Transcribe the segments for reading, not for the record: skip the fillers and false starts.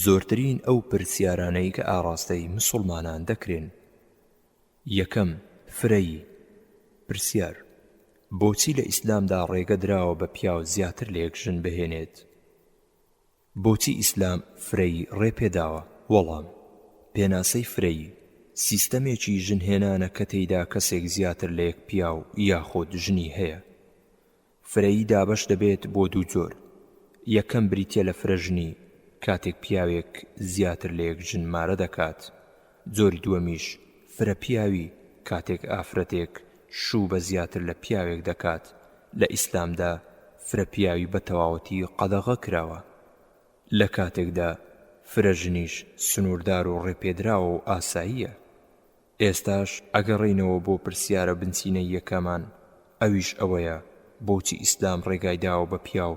زۆرترین ئەو پرسیارانەی کە ئاڕاستەی مسوڵمانان دەکرێن. یەکەم، فرەیی. پرسیار، بۆچی لە ئیسلامدا ڕێگە دراوە بە پیاو زیاتر لە یەک ژن بهێنێت؟ بۆچی ئیسلام فرەیی ڕێ پێداوە؟ وەڵام، پێناسەی فرەیی، سیستەمێکی ژنهێنانە کە تێیدا کەسێک زیاتر لە یەک پیاو یاخود ژنی هەیە. فرەیی دابەش دەبێت بۆ دوو جۆر، یەکەم بریتیە لە فرەژنی، کاتێک پیاوێک زیاتر لە یەک ژن مارە دەکات، جۆری دووەمیش فرە پیاوی، کاتێک ئافرەتێک شوو بە زیاتر لە پیاوێک دەکات، لە ئیسلامدا فرە پیاوی بە تەواوەتی قەدەغە کراوە، لە کاتێکدا فرە ژنیش سنووردار و ڕێپێدراوە و ئاساییە. ئێستاش ئەگەڕێینەوە بۆ پرسیارە بنچینەییەکەمان ئەویش ئەوەیە بۆچی ئیسلام ڕێگای داوە بە پیاو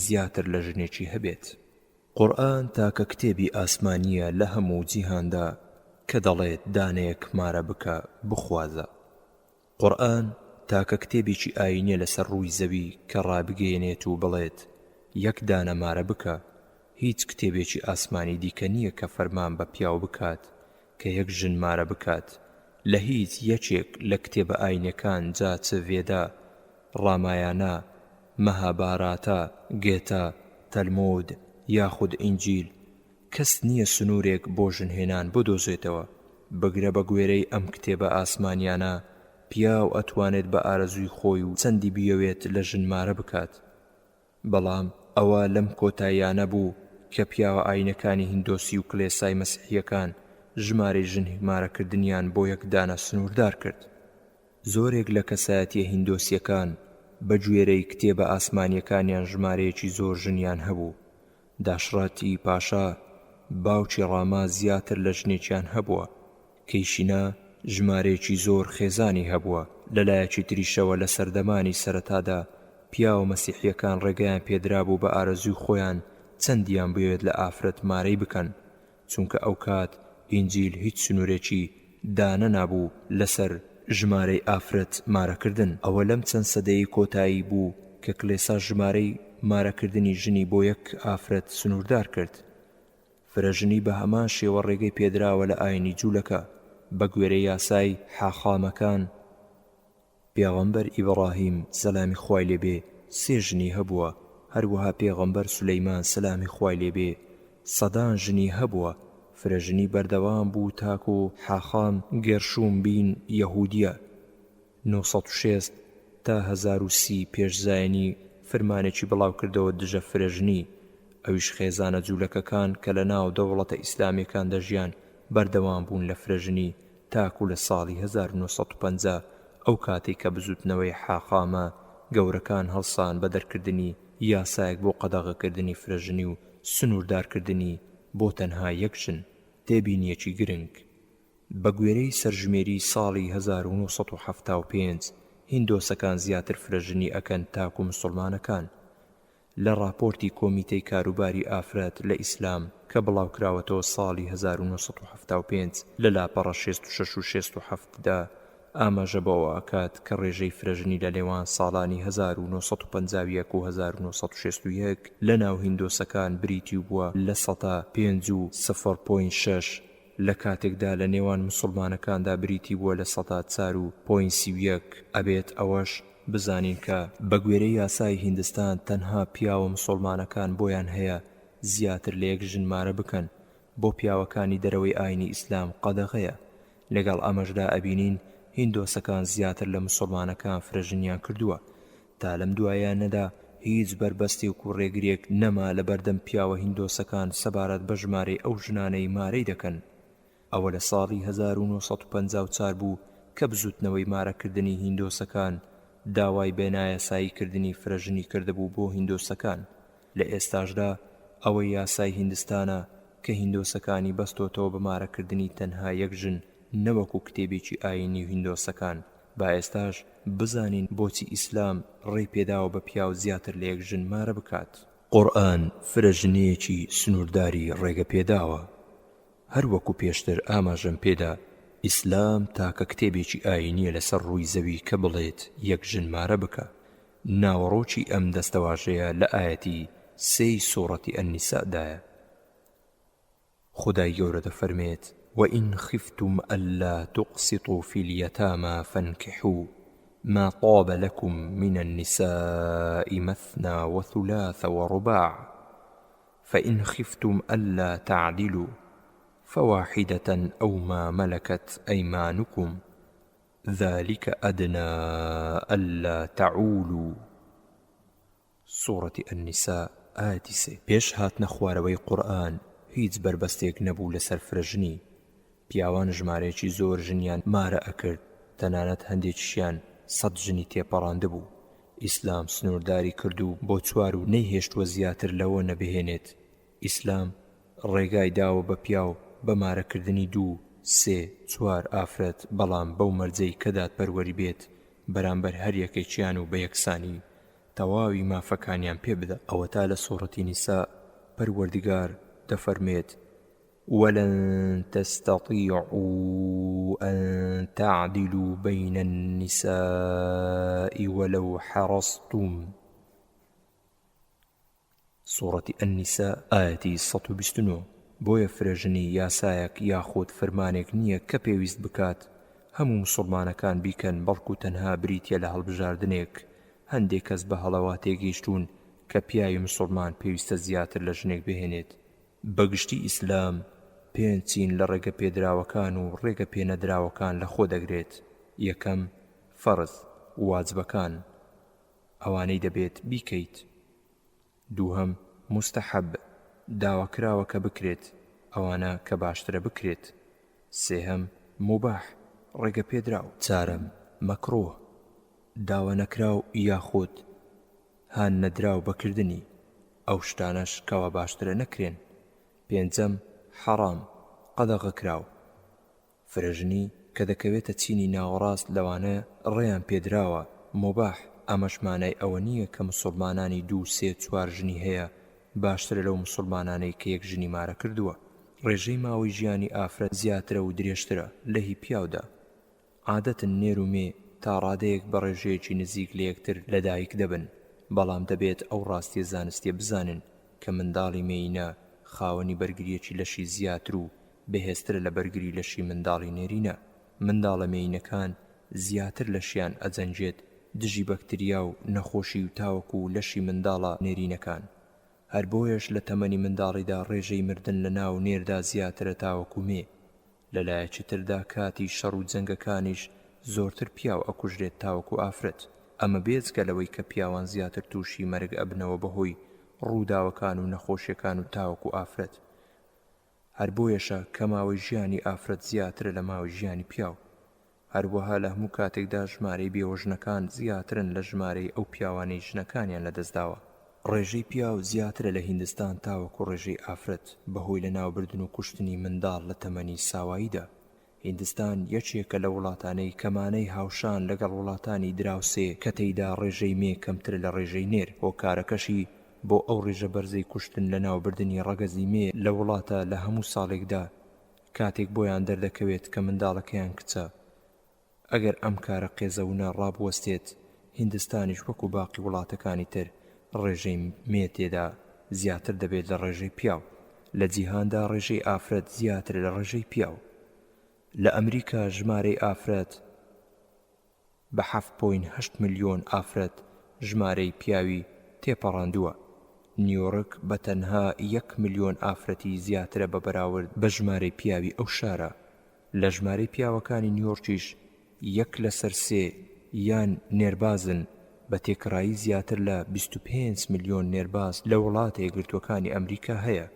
زیاتر لە ژنێکی هەبێت؟ قورئان تاکە کتێبی ئاسمانییە لە هەموو جیهاندا کە دەڵێت دانەیەک مارە بکە بخوازە. قورئان تاکە کتێبێکی ئایینیە لەسەر ڕووی زەوی کە ڕابگەیەنێت و بڵێت یەک دانە مارە بکە، هیچ کتێبێکی ئاسمانی دیکە نییە کە فەرمان بە پیاو بکات کە یەک ژن مارە بکات، لە هیچ یەکێک لە کتێبە ئاینیەکان جا چ ڤێدا، ڕامایانا، مەهاباراتا، گێتا، تەلمود یاخود ئینجیل کەس نییە سنوورێک بۆ ژنهێنان بدۆزێتەوە، بگرە بە گوێرەی ئەم کتێبە ئاسمانیانە پیاو ئەتوانێت بە ئارەزووی خۆی و چەندی بیەوێت لە ژن مارە بکات. بەڵام ئەوە لەم کۆتاییانە بوو کە پیاوە ئاینەکانی هیندۆسی و کلێسای مەسیحییەکان ژمارەی ژن مارەکردنیان بۆ یەک دانە سنووردار کرد. زۆرێک لە کەسایەتییە هیندۆسییەکان بە گوێرەی کتێبە ئاسمانییەکانیان ژمارەیەکی زۆر ژنیان هەبوو. داشرات ی پاشا باوکی ڕاما زیاتر لە ژنێکیان هەبووە. کەیشینا ژمارەیەکی زۆر خێزانی هەبووە، لە لایەکی تریشەوە لە سەردەمانی سەرەتادا پیاوە مەسیحییەکان ڕێگەیان پێدرابوو بە ئارەزووی خۆیان چەندیان بوێت لە ئافرەت مارەی بکەن، چونکە ئەوکات ئینجیل هیچ سنوورێکی دانەنابوو لەسەر ژمارەی ئافرەت مارەکردن. ئەوە لەم چەند سەدەیەی کۆتایی بوو کە کلێسا ژمارەی مارەکردنی ژنی بۆ یەک ئافرەت سنووردار کرد. فرەژنی بە هەمان شێوە ڕێگەی پێدراوە لە ئاینی جوولەکە، بە گوێرەی یاسای حاخامەکان، پێغەمبەر ئیبڕاهیم سەلامی خوای لێ بێ سێ ژنی هەبووە، هەروەها پێغەمبەر سولەیمان سەلامی خوای لێ بێ سەدان ژنی هەبووە، فرەژنی بەردەوام بوو تاکو حاخام گێرشوم بین یەهودیە، 960 تا 1030 پێش زاینی، فرمانێکی بڵاوکردەوە دژە فرەژنی، ئەویش خێزانە جولەکەکان کە لە ناو دەوڵەتە ئیسلامیەکان دەژیان بەردەوام بوون لە فرەژنی تاکو لە ساڵی 1950 ئەو کاتەی کە بزوتنەوەی حاخامە گەورەکان هەڵسان بە دەرکردنی یاسایەک بۆ قەدەغەکردنی فرەژنی و سنوردارکردنی بۆ تەنها یەک ژن. تێبینیەکی گرنگ، بە گوێرەی سەرژمێری ساڵی 1975 هیندۆسەکان زیاتر فرەژنی ئەکەن تاکو مسوڵمانەکان. لە ڕاپۆرتی کۆمیتەی کاروباری ئافرەت لە ئیسلام کە بڵاوکراوەتەوە ساڵی 1975 لە لاپەڕە 66 و 67 دا ئاماژە بەوە ئەکات کە ڕێژەی فرەژنی لە نێوان ساڵانی 1951 و 1961 لە ناو هیندۆسەکان بریتی بووە لە سەتا پێنج و سفر point شەش لە کاتێکدا لە نێوان مسوڵمانەکاندا بریتی بووە لە سەتا چار و point 31 ئەبێت ئەوەش بزانین کە بە گوێرەی یاسای هیندستان تەنها پیاوە مسوڵمانەکان بۆیان هەیە زیاتر لە یەک ژن مارە بکەن بۆ پیاوەکانی دەرەوەی ئاینی ئیسلام قەدەغەیە لەگەڵ ئەمەشدا ئەبینین هیندۆسەکان زیاتر لە مسوڵمانەکان فرەژنیان کردووە تا لەم دوایانەدا هیچ بەربەستێک و ڕێگرێک نەما لەبەردەم پیاوە هیندۆسەکان سەبارەت بە ژمارەی ئەو ژنانەی مارەی دەکەن. ئەوە لە ساڵی 1954 بوو کە بزوتنەوەی مارەکردنی هیندۆسەکان داوای بە نایاسایی کردنی فرەژنی کردبوو بۆ هیندۆسەکان. لە ئێستاشدا ئەوە یاسای هیندستانە کە هیندۆسەکانی بەستۆتەوە بە مارەکردنی تەنها یەک ژن نەوەکو کتێبێکی ئایینی هیندۆسەکان. با ئێستاش بزانین بۆچی ئیسلام ڕێی پێداوە بە پیاو زیاتر لە یەک ژن مارە بکات. قورئان فرە ژنییەکی سنوورداری ڕێگە پێداوە. هەر وەکو پێشتر ئاماژەم پێدا ئیسلام تاکە کتێبێکی ئایینیە لەسەر ڕووی زەوی کە بڵێت یەک ژن مارە بکە. ناوەڕۆکی ئەم دەستەواژەیە لە ئایەتی سێی سوڕەتی النساء دایە. خودای گەورە دەفەرمێت، وَإِنْ خِفْتُمْ أَلَّا تُقْسِطُوا فِی الْیَتَامَى فَانکِحُوا مَا طَابَ لَکُم مِّنَ النِّسَاءِ مَثْنَیٰ وَثُلَاثَ وَرُبَاعَ فَإِنْ خِفْتُمْ أَلَّا تَعْدِلُوا فَوَاحِدَةً أَوْ مَا مَلَکَتْ أَیْمَانُکُمْ ذلک أدنی ألا تعولوا. سوڕەتی النساء ئایەتی سێ. پێش هاتنە خوارەوەی قورئان هیچ بەربەستێک نەبوو لەسەر فرەژنی، پیاوان ژمارەیەکی زۆر ژنیان مارە ئەکرد تەنانەت هەندێکیشیان سەت ژنی تێپەڕاندبوو، ئیسلام سنورداری کردو بۆ چوار و نەیهێشتووە زیاتر لەوە نەبهێنێت، ئیسلام ڕێگای داوە بە پیاو بە مارەکردنی دوو، سێ، چوار ئافرەت بەڵام بەو مەرجەی کە دادپەروەری بێت بەرامبەر هەر یەکێکیان و بە یەکسانی تەواوی مافەکانیان پێ بدا. ئەوەتا لە سوڕەتی نیساء پەروەردگار دەفەرموێت، ولن تستطیعوا ان تعدلوا بین النساء ولو حرصتم. سوڕەتی النساء ئایەتی 129، بۆیە فرەژنی یاسایەک یاخود فرمانێک نییە کە پێویست بکات هەموو موسوڵمانەکان بیکەن بەڵکو تەنها بریتیە لە هەڵبژاردنێک، هەندێک کەس بە هەڵە وا تێگەیشتوون کە پیاوی موسوڵمان پێویستە زیاتر لە ژنێک بهێنێت. بە گشتی ئیسلام پێنج چین لە ڕێگە پێدراوەکان و ڕێگە پێنەدراوەکان لە خۆ دەگرێت، یەکەم، فەرز، واجبەکان، ئەوانەی دەبێت بیکەیت. دووهەم، موستەحەب، داواکراوە کە بکرێت، ئەوانە کە باشترە بکرێت. سێهەم، موباح، ڕێگەپێدراو. چارەم، مەکڕوه، داوانەکراو یاخود هان نەدراو بە کردنی، ئەو شتانەش کەوا باشترە نەکرێن. پێنجەم، حەڕام، قەدەغەکراو. فرەژنی، کە دەکەوێتە چینی ناوەڕاست لەوانە ڕێیان پێدراوە، موباح، ئەمەش مانای ئەوە نییە کە موسوڵمانانی دوو سێ چوار ژنی هەیە باشترە لەو موسوڵمانانەی کە یەک ژنی مارە کردووە. ڕێژەی ماوەی ژیانی ئافرەت زیاترە و درێژترە لە هی پیاودا. عادەتن نێر و مێ تا ڕادەیەک بە ڕێژەیەکی نزیک لە یەکتر لە دایک دەبن، بەڵام دەبێت ئەو ڕاستیە زانستیە بزانن کە منداڵی مێینە خاوەنی بەرگریەکی لەشی زیاتر و بەهێزترە لە بەرگری لەشی منداڵی نێرینە، منداڵە مێینەکان زیاتر لەشیان ئەجەنگێت دژی بەکتریا و نەخۆشی و تاوەکو لەشی منداڵە نێرینەکان، هەر بۆیەش لە تەمەنی منداڵیدا ڕێژەی مردن لە ناو نێردا زیاترە تاوەکو مێ، لە لایەکی تردا کاتی شەڕ و جەنگەکانیش زۆرتر پیاو ئەکوژرێت تاوەکو ئافرەت، ئەمە بێجگە لەوەی کە پیاوان زیاتر توشی مەرگ ئەبنەوە بەهۆی ڕووداوەکان و نەخۆشیەکان و تاوەکو ئافرەت. هەر بۆیەشە کە ماوەی ژیانی ئافرەت زیاترە لە ماوەی ژیانی پیاو. هەروەها لە هەموو کاتێکدا ژمارەی بێوەژنەکان زیاترن لە ژمارەی ئەو پیاوانەی ژنەکانیان لەدەستداوە. ڕێژەی پیاو زیاترە لە هیندستان تاوەکو ڕێژەی ئافرەت، بەهۆی لەناوبردن و کوشتنی منداڵ لە تەمەنی ساواییدا. هیندستان یەکێکە لە وڵاتانەی کە مانەی هاوشان لەگەڵ وڵاتانی دراوسێ کە تێیدا ڕێژەی مێ کەمترە لە ڕێژەی نێر، هۆکارەکەشی بۆ ئەو ڕێژە بەرزەی کوشتن لەناوبردنی ڕەگەزی مێ لە وڵاتە لە هەموو ساڵێکدا کاتێک بۆیان دەردەکەوێت کە منداڵەکەیان کچە ئەگەر ئەم کارە قێزەونە ڕابوەستێت هیندستانیش وەکو باقی وڵاتەکانی تر ڕێژەی مێ تێدا زیاتر دەبێت لە ڕێژەی پیاو. لە جیهاندا ڕێژەی ئافرەت زیاترە لە ڕێژەی پیاو. لە ئەمریکا ژمارەی ئافرەت بە حەفت پۆین هەشت ملیۆن ئافرەت ژمارەی پیاوی تێپەڕاندووە. نیۆڕک بە تەنها یەک ملیۆن ئافرەتی زیاترە بە بەراورد بە ژمارەی پیاوی ئەو شارە. لە ژمارەی پیاوەکانی نیۆرکیش یەک لەسەر سێ یان نێربازن، بە تێکڕایی زیاتر لە 25 ملیۆن نێرباز لە وڵاتە یەکگرتووەکانی ئەمریکا هەیە،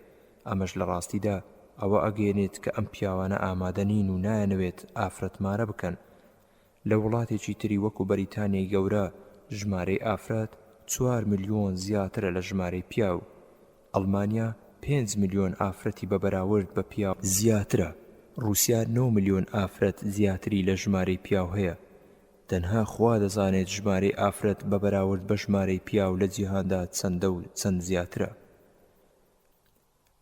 ئەمەش لە ڕاستیدا ئەوە ئەگەیەنێت کە ئەم پیاوانە ئامادە نین و نایانەوێت ئافرەت مارە بکەن. لە وڵاتێکی تری وەکو بەریتانیای گەورە ژمارەی ئافرەت چوار ملیۆن زیاترە لە ژمارەی پیاو، ئەڵمانیا پێنج ملیۆن ئافرەتی بە بەراورد بە پیاو زیاترە، ڕوسیا نۆ ملیۆن ئافرەت زیاتری لە ژمارەی پیاو هەیە. تەنها خوا دەزانێت ژمارەی ئافرەت بە بەراورد بە ژمارەی پیاو لە جیهاندا چەندە و چەند زیاترە.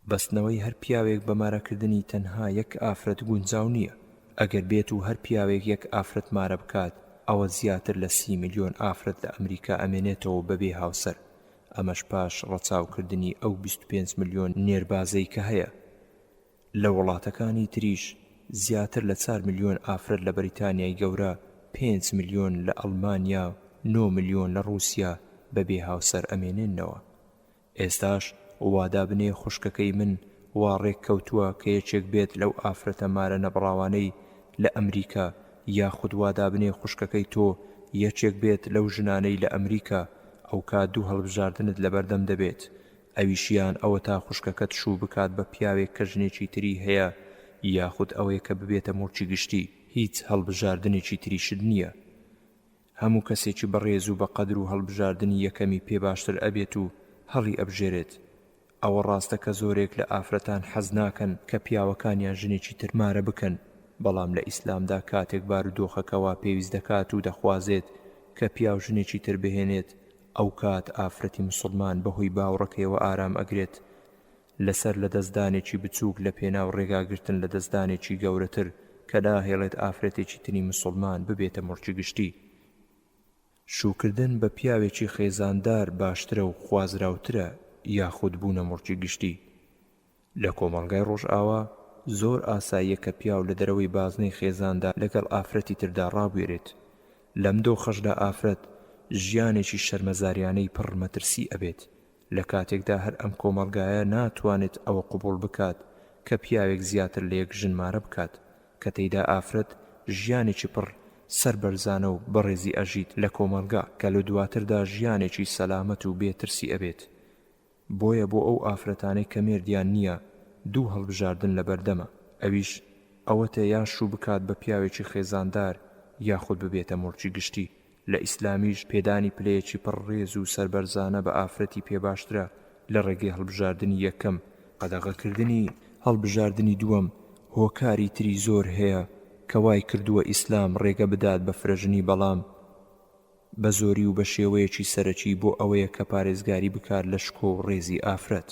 بەستنەوەی هەر پیاوێک بە مارەکردنی تەنها یەک ئافرەت گونجاو نییە، ئەگەر بێت و هەر پیاوێک یەک ئافرەت مارە بکات ئەوە زیاتر لە سی ملیۆن ئافرەت لە ئەمریکا ئەمێنێتەوە بەبێ هاوسەر، ئەمەش پاش ڕەچاوکردنی ئەو 25 ملیۆن نێربازەی کە هەیە. لە وڵاتەکانی تریش زیاتر لە چار ملیۆن ئافرەت لە بەریتانیای گەورە، پێنج ملیۆن لە ئەڵمانیا و نۆ ملیۆن لە ڕووسیا بە بێ هاوسەر ئەمێنێنەوە. ئێستاش وا دابنێ خوشکەکەی من وا ڕێک کەوتووە کە یەکێک بێت لەو ئافرەتە مارە نەبڕاوانەی لە ئەمریکا یاخود وا دابنێ خوشکەکەی تۆ یەکێک بێت لەو ژنانەی لە ئەمریکا ئەوکات دوو هەڵبژاردنت لەبەردەم دەبێت ئەویشیان ئەوەتا خوشکەکەت شوو بکات بە پیاوێک کە ژنێکی تری هەیە یاخود ئەوەیە کە ببێتە موڵکی گشتی هیچ هەڵبژاردنێکی تریشت نییە هەموو کەسێکی بەڕێز و بەقەدر و هەڵبژاردنی یەکەمی پێ باشتر ئەبێت و هەڵی ئەبژێرێت. ئەوە ڕاستە کە زۆرێک لە ئافرەتان حەز ناکەن کە پیاوەکانیان ژنێکی تر مارە بکەن، بەڵام لە ئیسلامدا کاتێک بارودۆخەکە وا پێویست دەکات و دەخوازێت کە پیاو ژنێکی تر بهێنێت ئەوکات ئافرەتی موسڵمان بەهۆی باوڕەکەیەوە ئارام ئەگرێت لەسەر لەدەستدانێکی بچووک لە پێناو ڕێگاگرتن لە دەستدانێکی گەورەتر کە ناهێڵێت ئافرەتێکی تری موسڵمان ببێتە موڵکی گشتی. شووکردن بە پیاوێکی خێزاندار باشترە و خوازراوترە یاخود بوونە موڵکی گشتی؟ لە کۆمەڵگای ڕۆژئاوا زۆر ئاساییە کە پیاو لە دەرەوەی بازنەی خێزاندا لەگەڵ ئافرەتی تردا ڕابوێرێت، لەم دۆخەشدا ئافرەت ژیانێکی شەرمەزاریانەی پڕ مەترسی ئەبێت، لە کاتێکدا هەر ئەم کۆمەڵگایە ناتوانێت ئەوە قبوڵ بکات کە پیاوێک زیاتر لە یەک ژن مارە بکات، کە تێیدا ئافرەت ژیانێکی پڕ سەربەرزانە و بەڕێزی ئەژیت لە کۆمەڵگا، کە لە دواتردا ژیانێکی سەلامەت و بێ ترسی ئەبێت. بۆیە بۆ ئەو ئافرەتانەی کە مێردیان نییە دوو هەڵبژاردن لەبەردەمە، ئەویش ئەوەتە یان شوو بکات بە پیاوێکی خێزاندار یاخود ببێتە موڵکی گشتی. لە ئیسلامیش پێدانی پلەیەکی پڕ ڕێز و سەربەرزانە بە ئافرەتی پێ باشترە لە ڕێگەی هەڵبژاردنی یەکەم، قەدەغەکردنی هەڵبژاردنی دووەم، هۆکاری تری زۆر هەیە کە وای کردووە ئیسلام ڕێگە بدات بە فرەژنی بەڵام بە زۆری و بە شێوەیەکی سەرەکی بۆ ئەوەیە کە پارێزگاری بکات لە شکۆ و ڕێزی ئافرەت.